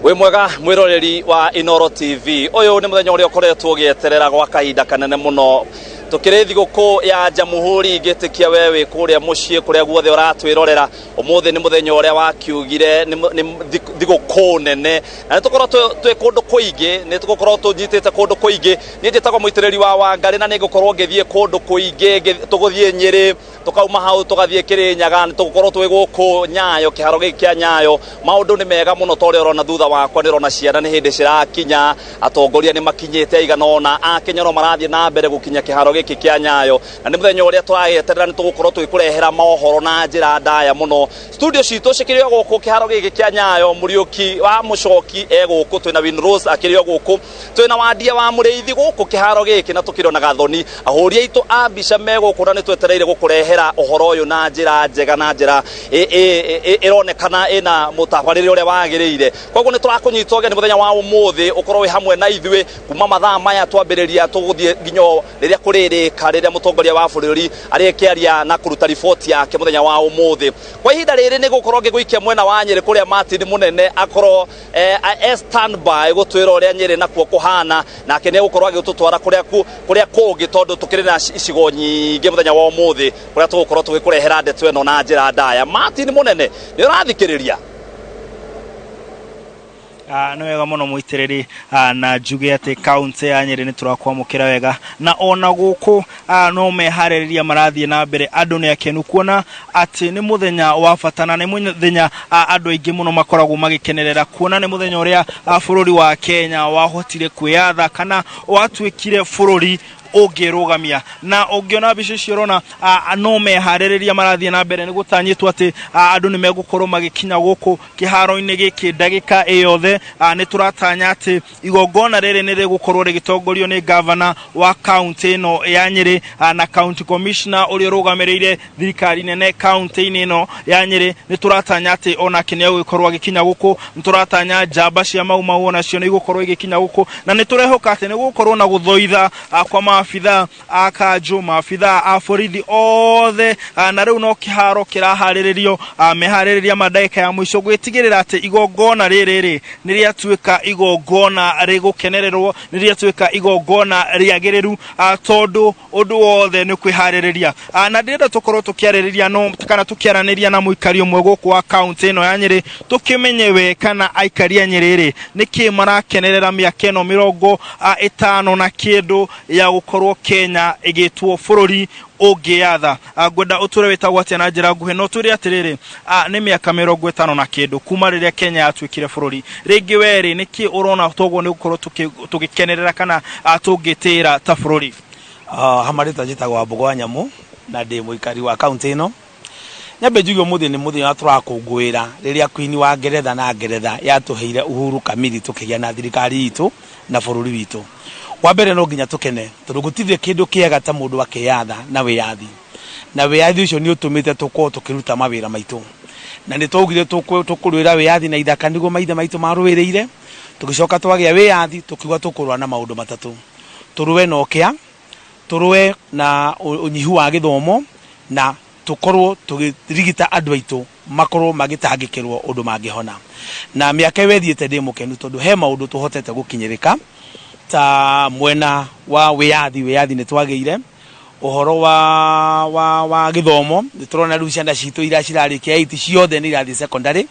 Wĩ mwega mwĩroreri wa Inoro TV. Ũyũ nĩ mũthenya ũrĩa ũkoretwo ũgĩeterera gwa kahinda kanene mũno. Tũkĩrĩ thigũkũ ya Jamhuri ngĩtĩkia we wĩ kũrĩa mũciĩ kũrĩa guothe ũratwĩrorera. Ũmũthĩ nĩ mũthenya ũrĩa wakiugire nĩ thigũkũ nene. Na nĩ tũkorwo twĩ kũndũ kũingĩ, nĩ tũgũkorwo tũnyitĩte kũndũ kũingĩ. Niĩ njĩtagwo mũitĩrĩri wa Wangarĩ na nĩ ngũkorwo ngĩthiĩ kũndũ kũingĩ, tũgũthiĩ Nyĩrĩ, tukauma hau tugathiĩ Kĩrĩnyaga, nĩ tũgũkorwo twĩ gũkũ Nyayo, kĩharo gĩkĩ kĩa Nyayo. Maũndũ nĩ mega mũno ta ũrĩa ũrona thutha wakwa, nĩ ũrona ciana nĩ hĩndĩ cirakinya, atongoria nĩ makinyĩte aigana ũna, Akenya no marathiĩ na mbere gũkinya kĩharo gĩkĩ kĩa Nyayo, na nĩ mũthenya ũrĩa tũragĩeterera nĩ tũgũkorwo tũgĩkũrehera mohoro na njĩra ndaya mũno. Studio citũ cikĩrĩ o gũkũ kĩharo gĩkĩ kĩa Nyayo, Mũriũki wa Mũcoki e gũkũ, twĩna Winrose akĩrĩ o gũkũ, twĩna Wandia wa Mũrĩithi gũkũ kĩharo gĩkĩ na tũkĩrĩ ona Gathoni. Ahũri aitũ a mbica me gũkũ na nĩ twetereire gũkũrehera ũhoro ũyũ na njĩra njega na njĩra ĩronekana ĩna mũtabarĩre ũrĩa wagĩrĩire. Koguo nĩ tũrakũnyita ũgeni mũthenya wa ũmũthĩ ũkorwo wĩ hamwe na ithuĩ kuma mathaa maya twambĩrĩria tũgũthiĩ nginya rĩrĩa kũrĩrĩka, rĩrĩa mũtongoria wa bũrũri arĩkĩaria na kũruta riboti yake mũthenya wa ũmũthĩ. Kwa ihinda rĩrĩ nĩ gũkorwo ngĩgũikia mwena wa Nyĩrĩ kũrĩa Martin Mũnene akorwo e standby gũtwĩra ũrĩa Nyĩrĩ nakuo kũhana, nake nĩ egũkorwo agĩtũtwara kũrĩa kũrĩa kũngĩ tondũ tũkĩrĩ na icigo nyingĩ mũthenya wa ũmũthĩ kũrĩa tũgũkorwo tũgĩkũrehera ndeto ĩno na njĩra ndaya. Martin Mũnene, nĩ ũrathikĩrĩria? Nĩ wega mũno mũitĩrĩri, na njuge atĩ kaũntĩ ya Nyĩrĩ nĩ tũrakwamũkĩra wega, na ona gũkũ no meharĩrĩria marathiĩ na mbere. Andũ nĩ akenu kuona atĩ nĩ mũthenya wa bata na nĩ mũthenya andũ aingĩ mũno makoragwo magĩkenerera, kuona nĩ mũthenya ũrĩa bũrũri wa Kenya wahotire kwĩyatha kana watuĩkire bũrũri ũngĩrũgamia. Na ũngĩona mbica icio ũrona no meharĩrĩria marathiĩ na mbere, nĩ gũtanyĩtwo atĩ andũ nĩ megũkorwo magĩkinya gũkũ kĩharo-inĩ gĩkĩ ndagĩka ĩ yothe. Nĩ tũratanya atĩ igongona rĩrĩ nĩ rĩgũkorwo rĩgĩtongorio nĩ gavana wa kaũntĩ ĩno ya Nyĩrĩ na county commissioner ũrĩa ũrũgamĩrĩire thirikari nene kaũntĩ-inĩ ĩno ya Nyĩrĩ. Nĩ tũratanya atĩ onake nĩ egũgĩkorwo agĩkinya gũkũ. Nĩ tũratanya njamba cia Mau Mau onacio nĩ igũkorwo igĩkinya gũkũ, na nĩ tũrehoka atĩ nĩ gũgũkorwo na gũthoitha kwa maabitha a kanjũ, maabitha a borithi othe, na rĩu no kĩharo kĩraharĩrĩrio, meharĩrĩria ma ndagĩka ya mũico gwĩtigĩrĩra atĩ igongona rĩrĩ rĩ nĩ rĩatuĩka igongona rĩgũkenererwo, nĩ rĩatuĩka igongona rĩagĩrĩru, tondũ ũndũ wothe nĩ kwĩharĩrĩria. Na ndĩrenda tũkorwo tũkĩarĩrĩria no kana tũkĩaranĩria na mũikari ũmwe gũkũ wa kaũntĩ ĩno ya Nyĩrĩ, tũkĩmenye we kana aikari a Nyĩrĩ rĩ nĩkĩ marakenerera mĩaka ĩno mĩrongo ĩtano na kĩndũ ya gũkorwo Kenya ĩgĩtwo bũrũri ũngĩyatha. Ngwenda ũtũre wĩtagwo atĩa na njĩra nguhĩ, no twĩre atĩrĩrĩ, nĩ mĩaka 50 na kĩndũ kuma rĩrĩa Kenya yatuĩkire bũrũri. Rĩngĩ we rĩ, nĩkĩ ũrona toguo nĩ gũkorwo tũgĩkenerera kana tũngĩtĩĩra ta bũrũri? Ha marĩtwa njĩtagwo Wambũgũ wa Nyamũ na ndĩ mũikari wa kaũntĩ ĩno. Nyambe njuge ũmũthĩ nĩ mũthenya tũrakũngũĩra rĩrĩa Queen wa Ngeretha na Ngeretha yatũheire uhuru kamili tũkĩgĩa na thirikari itũ na bũrũri witũ. Wa mbere no nginya tũkene tondũ gũtirĩ kĩndũ kĩega ta mũndũ akĩyatha na wĩyathi. Na wĩyathi ũcio nĩ ũtũmĩte tũkorwo tũkĩruta mawĩra maitũ. Na nĩ twaugire tũkũrũĩra wĩyathi na ithaka nĩguo maithe maitũ marũĩrĩire. Tũgĩcoka twagĩa wĩyathi tũkiuga tũkũrũa na maũndũ matatũ. Tũrũe na ũkĩa, tũrũe na ũnyihu wa gĩthomo, na tũkorwo tũkĩrigita andũ aitũ makorwo magĩtangĩkĩrwo ũndũ mangĩhona. Na mĩaka ĩyo ĩthiĩte ndĩ mũkenu tondũ he maũndũ tũhotete gũkinyĩrĩka ta mwena wa wĩyathi, wĩyathi nĩ twagĩire, ũhoro wa, wa, wa gĩthomo nĩ tũrona rĩu ciana citũ iria cirarĩkia eight ciothe nĩ irathiĩ secondary,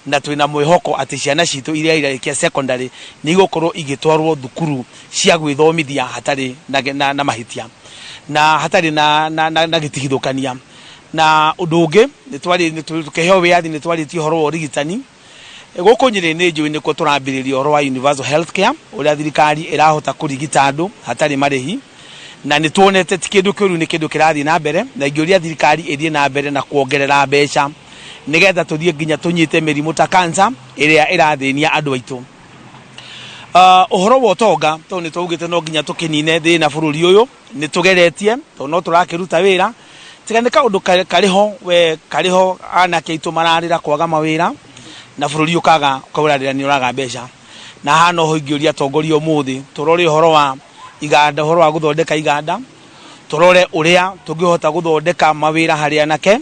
na twĩna mwĩhoko atĩ ciana citũ iria irarĩkia secondary nĩ igũkorwo igĩtwarwo thukuru cia gwĩthomithia hatarĩ na, na, na mahĩtia na hatarĩ na, na, na, na gĩtigithũkania. Na ũndũ ũngĩ tũkĩheo wĩyathi nĩ twarĩtie ũhoro wa ũrigitani gũkũ Nyĩrĩ nĩ njũĩ nĩkuo tũrambĩrĩria ũhoro wa universal health care ũrĩa thirikari ĩrahota kũrigita andũ hatarĩ marĩhi, na nĩ tuonete ti kĩndũ kĩũru, nĩ kĩndũ kĩrathiĩ na mbere, na ingĩũria thirikari ĩthiĩ na mbere na kuongerera mbeca nĩgetha tũthiĩ nginya tũnyite mĩrimũ ta cancer ĩrĩa ĩrathĩnia andũ aitũ. Ũhoro wa ũtonga tondũ nĩ twaugĩte no nginya tũkĩnine thĩna bũrũri ũyũ, nĩ tũgeretie tondũ no tũrakĩruta wĩra, tiga nĩ kaũndũ karĩ ho we karĩ ho, anake aitũ mararĩra kwaga mawĩra na bũrũri ũkaga ũkarĩra nĩ ũraga mbeca. Na haha noho ingĩũria atongoria ũmũthĩ tũrore ũhoro wa iganda, ũhoro wa gũthondeka iganda, tũrore ũrĩa tũngĩhota gũthondeka mawĩra harĩ anake,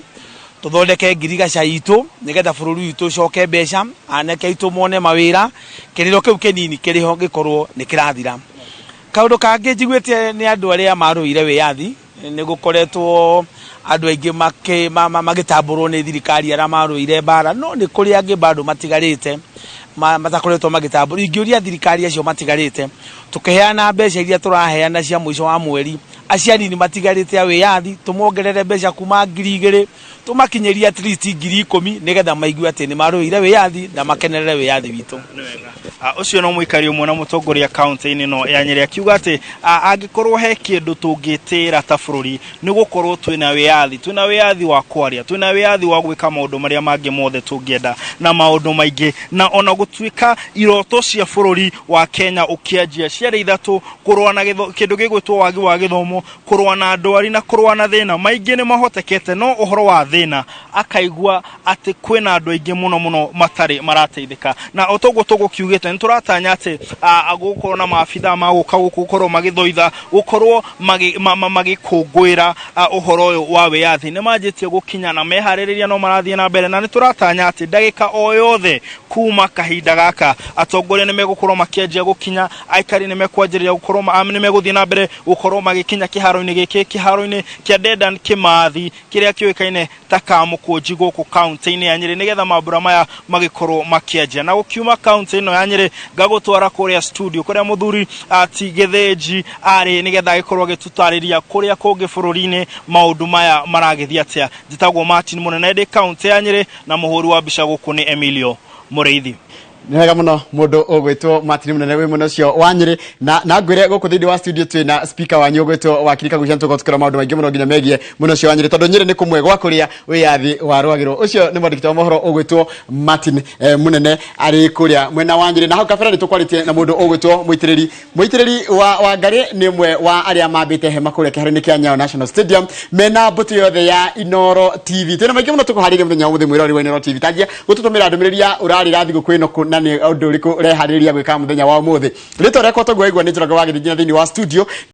Tũthondeke ngirigaca itũ nĩgetha bũrũri witũ ũcoke mbeca, anake aitũ mone mawĩra, kĩrĩro kĩu kĩnini kĩrĩho gĩkorwo nĩ kĩrathira. Kaũndũ kangĩ njiguĩte nĩ andũ arĩa marũire wĩyathi, nĩ gũkoretwo andũ aingĩ magĩtambũrwo nĩ thirikari arĩa marũire mbara, no nĩ kũrĩ angĩ bado matigarĩte matakoretwo magĩtambũrwo. Ingĩũria thirikari acio matigarĩte, tũkĩheana mbeca iria tũraheana cia mũico wa mweri, acio anini matigarĩte a wĩyathi tũmongerere mbeca kuma 2000 tũmakinyĩrie at least 10,000 nĩgetha maigue atĩ nĩ marũire wĩyathi na makenerere wĩyathi witũ. Ũcio no mũikari ũmwe na mũtongoria kaunti-inĩ ĩno ya Nyĩrĩ akiuga atĩ angĩkorwo he kĩndũ tũngĩtĩĩra ta bũrũri nĩ gũkorwo twĩna wĩyathi, twĩna wĩyathi wa kwaria, twĩna wĩyathi wa gwĩka maũndũ marĩa mangĩ mothe tũngĩenda na maũndũ maingĩ. Na ona gũtuĩka iroto cia bũrũri wa Kenya ũkĩanjia ciarĩ ithatũ, kũrũa na kĩndũ gĩgwĩtwo wagi wa gĩthomo, kũrũa na ndwari na kũrũa na thĩna, maingĩ nĩ mahotekete, no ũhoro wa thĩna akaigua atĩ kwĩna andũ aingĩ mũno mũno matarĩ marateithĩka. Na o toguo tũgũkiugĩte, nĩ tũratanya atĩ gũkorwo na maabithaa ma gũka gũkũ gũkorwo magĩthoitha, gũkorwo magĩkũngũĩra ũhoro ũyũ wa wĩyathi. Nĩ manjĩtie gũkinya na meharĩrĩria no marathiĩ na mbere, na nĩ tũratanya atĩ ndagĩka o yothe kuma kahinda gaka atongoria nĩ megũkorwo makĩanjia gũkinya, aikari nĩ mekwanjĩrĩria gũkorwo nĩ megũthiĩ na mbere gũkorwo magĩkinya kĩharo-inĩ gĩkĩ, kĩharo-inĩ kĩa Dedan Kimathi kĩrĩa kĩũĩkaine ta Kamũkũnji gũkũ kaunti-inĩ ya Nyĩrĩ, nĩgetha mambura maya magĩkorwo makĩanjia. Na gũkiuma kaunti ĩno ya Nyĩrĩ ngagũtwara kũrĩa studio kũrĩa mũthuri ati Gĩthĩnji arĩ, nĩgetha agĩkorwo agĩtũtarĩria kũrĩa kũngĩ bũrũri-inĩ maũndũ maya maragĩthiĩ atĩa. Njĩtagwo Martin Mũnene, ndĩ kaunti ya Nyĩrĩ, na mũhũri wa mbica gũkũ nĩ Emilio Mũrĩithi. Nĩ wega mũno mũndũ ũgwĩtwo Martin Mũnene wĩ mwena ũcio wa Nyĩrĩ, na ngwĩre gũkũ thĩinĩ wa studio twĩna speaker wanyu ũgwĩtwo Wakiri Kagucia, nĩtũgũkorwo tũkĩrora maũndũ maingĩ mũno nginya megiĩ mwena ũcio wa Nyĩrĩ, tondũ Nyĩrĩ nĩ kũmwe gwa kũrĩa wĩyathi warũagĩrwo. Ũcio nĩ mwandĩki wa mohoro ũgwĩtwo Martin Mũnene arĩ kũrĩa mwena wa Nyĩrĩ. Na hau kabere nĩ tũkwarĩtie na mũndũ ũgwĩtwo Mũitĩrĩri Mũitĩrĩri wa Ngarĩ, nĩ ũmwe wa arĩa mambĩte hema kũrĩa kĩharo-inĩ kĩa Nyayo National Stadium mena mbũtũ yothe ya Inoro TV. Twĩna maingĩ mũno tũkũharĩria mũthenya wa ũmũthĩ, mwĩroreri wa Inoro TV. Tanjia gũtũtũmĩra ndũmĩrĩri ya ũrarĩra thigũkũ ĩno kũ, na nĩ ũndũ ũrĩkũ ũreharĩrĩria gwĩka mũthenya wa ũmũthĩ. Rĩtwa rĩakwa toguo waigua nĩ Njoroge wa Gĩthĩnji, na thĩinĩ wa studio